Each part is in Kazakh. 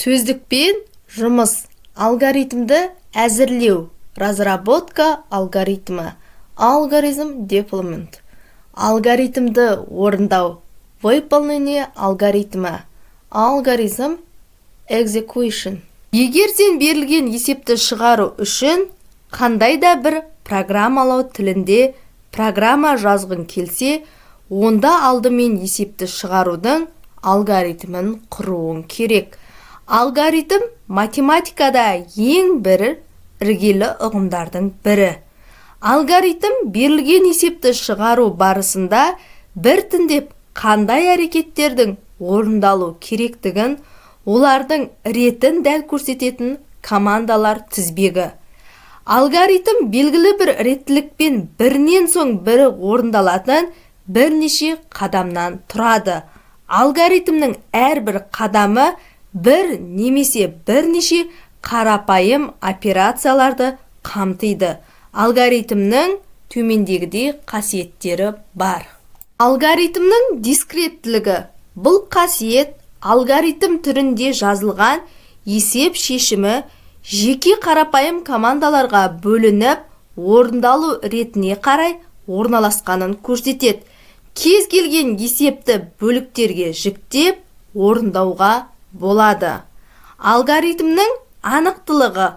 Сөздікпен жұмыс. Алгоритмді әзірлеу, разработка алгоритма, algorithm development. Алгоритмді орындау, выполнение алгоритма, algorithm execution. Егер сен берілген есепті шығару үшін қандай да бір программалау тілінде программа жазғың келсе, онда алдымен есепті шығарудың алгоритмін құруың керек. Алгоритм – математикада ең бір іргелі ұғымдардың бірі. Алгоритм – берілген есепті шығару барысында біртіндеп қандай әрекеттердің орындалу керектігін, олардың ретін дәл көрсететін командалар тізбегі. Алгоритм – белгілі бір реттілікпен бірінен соң бірі орындалатын бірнеше қадамнан тұрады. Алгоритмнің әрбір қадамы бір немесе бірнеше қарапайым операцияларды қамтиды. Алгоритмнің төмендегідей қасиеттері бар. Алгоритмнің дискреттілігі. Бұл қасиет алгоритм түрінде жазылған есеп шешімі жеке қарапайым командаларға бөлініп, орындалу ретіне қарай орналасқанын көрсетеді. Кез келген есепті бөліктерге жіктеп орындауға болады. Алгоритмнің анықтылығы.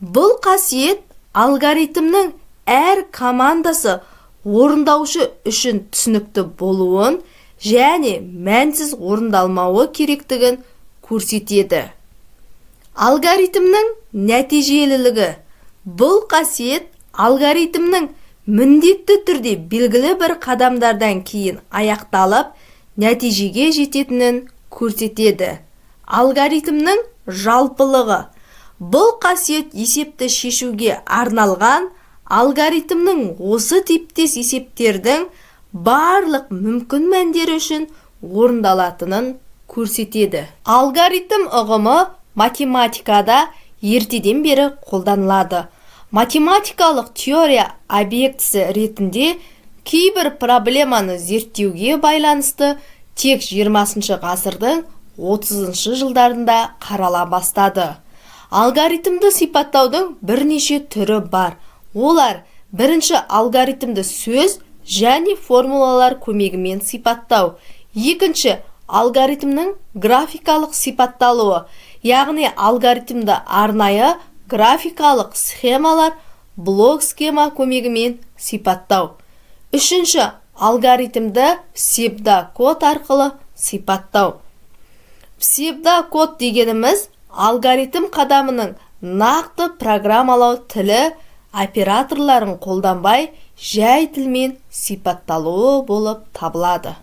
Бұл қасиет алгоритмнің әр командасы орындаушы үшін түсінікті болуын және мәнсіз орындалмауы керектігін көрсетеді. Алгоритмнің нәтижелілігі. Бұл қасиет алгоритмнің міндетті түрде белгілі бір қадамдардан кейін аяқталып, нәтижеге жететінін көрсетеді. Алгоритмнің жалпылығы. Бұл қасиет есепті шешуге арналған алгоритмнің осы типтес есептердің барлық мүмкін мәндері үшін орындалатынын көрсетеді. Алгоритм ұғымы математикада ертеден бері қолданылады. Математикалық теория объектісі ретінде кейбір проблеманы зерттеуге байланысты тек 20 ғасырдың 30 жылдарында қарала бастады. Алгоритмді сипаттаудың бірнеше түрі бар. Олар: бірінші, алгоритмді сөз және формулалар көмегімен сипаттау; екінші, алгоритмнің графикалық сипатталуы, яғни алгоритмді арнайы графикалық схемалар, блок схема көмегімен сипаттау; үшінші, алгоритмді псевдокод арқылы сипаттау. Псевдокод дегеніміз – алгоритм қадамының нақты программалау тілі операторларын қолданбай, жай тілмен сипатталуы болып табылады.